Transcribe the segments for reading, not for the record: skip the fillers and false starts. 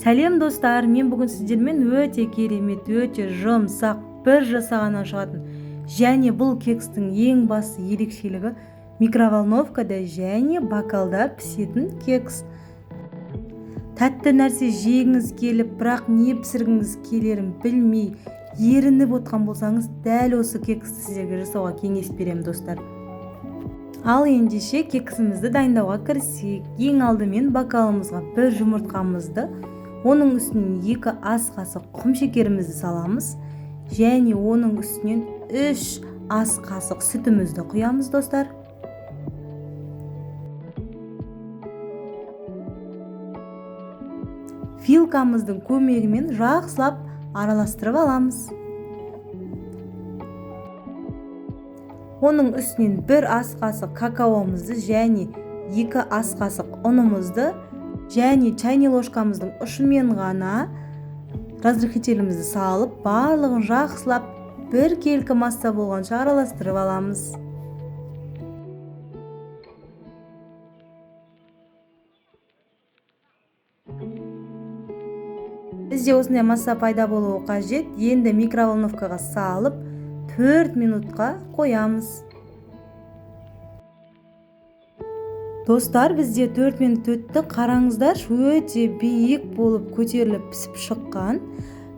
Сәлем достар, мен бүгін сіздермен өте керемет, өте жұмсақ, бір жасағаннан шығатын және бұл кекстің ең басты ерекшелігі микроволновкада және бокалда пісетін кекс. Тәтті нәрсе жегіңіз келіп, бірақ не пісіргіңіз келерін білмей, ерініп отқан болсаңыз, дәл осы кексті сіздерге жасауға кеңес беремін достар. Ал ендеше кексімізді дайындауға кірісейік. Ең алдымен бокалымызға бір жұмыртқамызды, оның үстінен 2 ас қасық құм шекерімізді саламыз және оның үстінен 3 ас қасық сүтімізді құямыз достар. Вилкамыздың көмегімен жақсылап араластырып аламыз. Оның үстінен 1 ас қасық какаомызды және 2 ас қасық ұнымызды және чайный ложкамыздың ұшымен ғана разрыхлителімізді салып, барлығын жақсылап бір келкі масса болғанша араластырып аламыз. Бізде осындай масса пайда болуы қажет. Енді микроволновкаға салып 4 минутқа қоямыз. Достар, бізде 4 минут өтті. Қараңыздаршы, өте биік болып көтеріліп пісіп шыққан,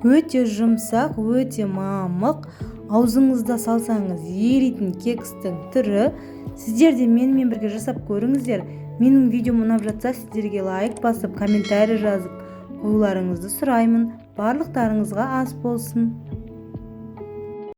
өте жұмсақ, өте мамық, аузыңызда салсаңыз еритін кекстің түрі. Сіздер де менімен бірге жасап көріңіздер. Менің видеом ұнап жатса, сіздерге лайк басып, комментарий жазып қоюларыңызды сұраймын. Барлықтарыңызға ас болсын.